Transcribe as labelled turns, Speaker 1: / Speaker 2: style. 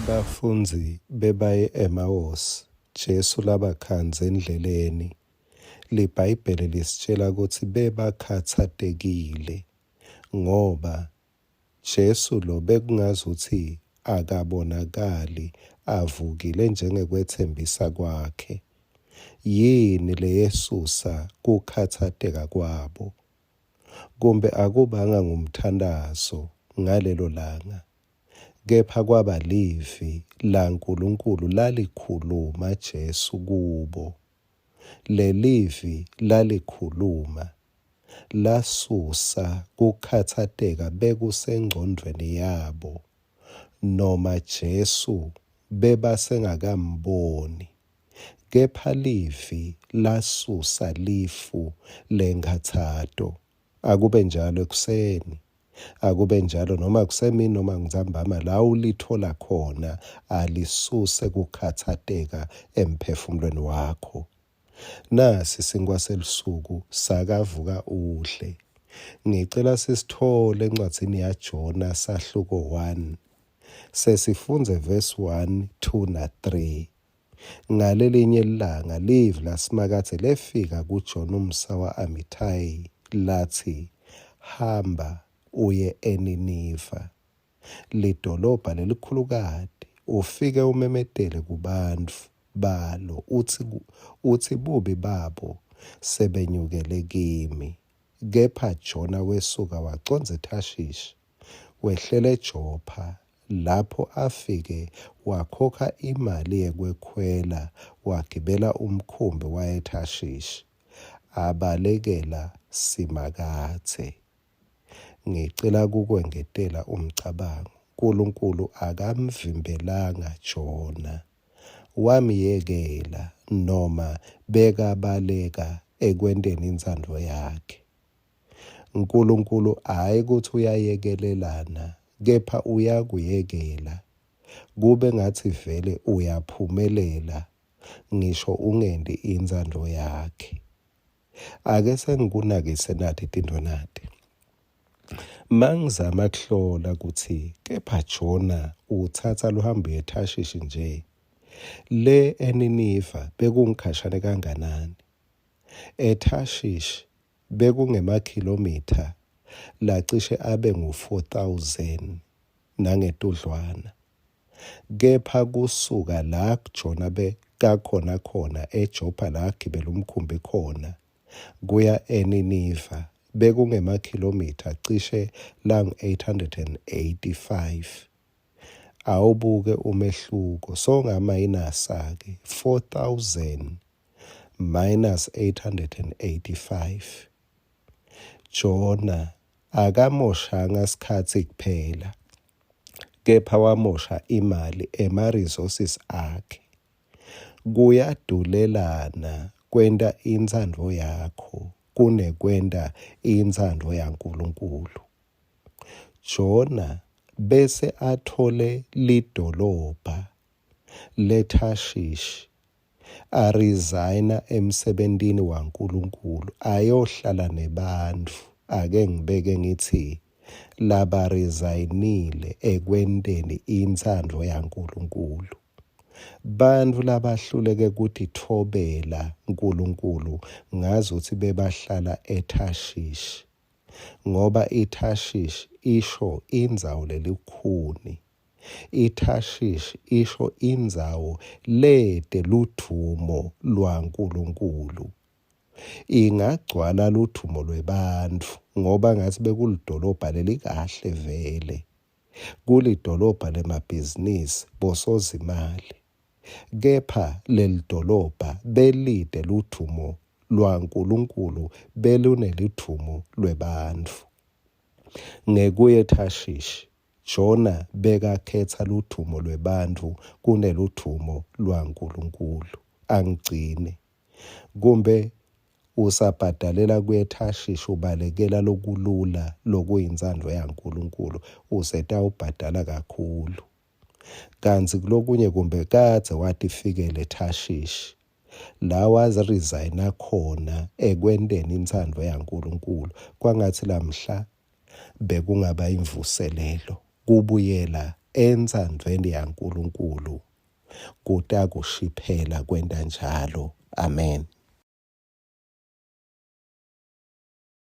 Speaker 1: Bafundzi bebaye e-Emawusi, Jesu labakhandza endleleni. LiBhayibheli lisitjela kutsi bebakhatsatekile ngoba Jesu lo bekungazutsi akabonakali avukile njengekwetsembisa kwakhe. Yini leyesusa kukhatsateka kwabo? Kumbe akubanga ngumthantazo ngalelo langa, kepha kwaba livi laNkulunkulu lalikhuluma Jesu kubo. Lelivi lalikhuluma lasusa kukhatsateka bekusengcondvweni yabo noma Jesu bebasengakamboni, kepha livi lasusa lifu lenkhatsato. Akube njalo ekuseni, akube njalo noma kusemini noma ntsambama la ulithola khona alisuse kukhatsateka emphefumulweni wakho. Nasi sinkwa selusuku sakavuka udle. Ngicela sisithole encwadzini yaJona sahluko 1. Sesifundze verse 1, 2 na 3. Ngalelinye lilanga livi laSimakadze lefika kuJona umsa wa-Amithayi latsi, Hamba uye eNiniva, lidolobha lelikhulukati, ufike umemetele kubantfu balo utsi, utsi bubi babo sebenyukele kimi. Kepha Jona wesuka wacondza eThashishi, wehlela eJopha, lapho afike wakhokha imali yekwekhwela wagibela umkhumbi waya eThashishi, abalekela Simakadze. Ngicela kukwengetela umcabango. Nkulunkulu akamvimbelanga Jona. Wamyekela noma bekabaleka ekwenteni intsandvo yakhe. Nkulunkulu hhayi kutsi uyayekelelana kepha uyakuyekela kube ngatsi vele uyaphumelela ngisho ungenti intsandvo yakhe. Ake sengikunakise nati tintfo nati. Mangizama kuhlola kutsi kepha Jona utsatsa luhambo eThashishi nje, le eNiniva bekungikhashane kanganani. EThashishi bekungemakhilomitha lacishe abe ngu-4000 nangetudlwana. Kepha kusuka la Jona bekakhona khona eJopha la agibela umkhumbi khona kuya eNiniva bekungemakhilomitha cishe langu-885. Awubuke umehluko, sowungamayinasa-ke 4000 minus 885. Jona akamoshanga sikhatsi kuphela, kepha wamosha imali ema-resources akhe. Kuyadulelana kwenta intsandvo yakho kunekwenta intsandvo yaNkulunkulu. Jona bese atfole lidolobha leThashishi arizayina emsebentini waNkulunkulu ayohlala nebantfu, ake ngibeke ngitsi, labarizayinile ekwenteni intsandvo yaNkulunkulu. Bantfu labahluleke kutitfobela Nkulunkulu ngazutsi bebahlala eThashishi, ngoba iThashishi isho indzawo lelukhuni. IThashishi isho indzawo lete ludvumo lwaNkulunkulu. Ingagcwala ludvumo lwebantfu ngoba ngatsi bekulidolobha lelikahle vele. Kulidolobha lemabhizinisi, bosozimali. Kepha lelidolobha belite ludvumo lwaNkulunkulu beluneludvumo lwebantfu. Ngekuya eThashishi, Jona bekakhetsa ludvumo lwebantfu kuneludvumo lwaNkulunkulu. Angigcine. Kumbe usabhadalela kuye eThashishi ubalekela lokulula lokuyintsandvo yaNkulunkulu, usetawubhadala kakhulu. Kantsi kulokunye kumbe kadze watifikela eThashishi, la waresigna khona ekwenteni intsandvo yaNkulunkulu, kwangatsi lamhla bekungaba imvuselelo kubuyela Entsandvweni yaNkulunkulu kutakushiphela kwenta njalo. Amen.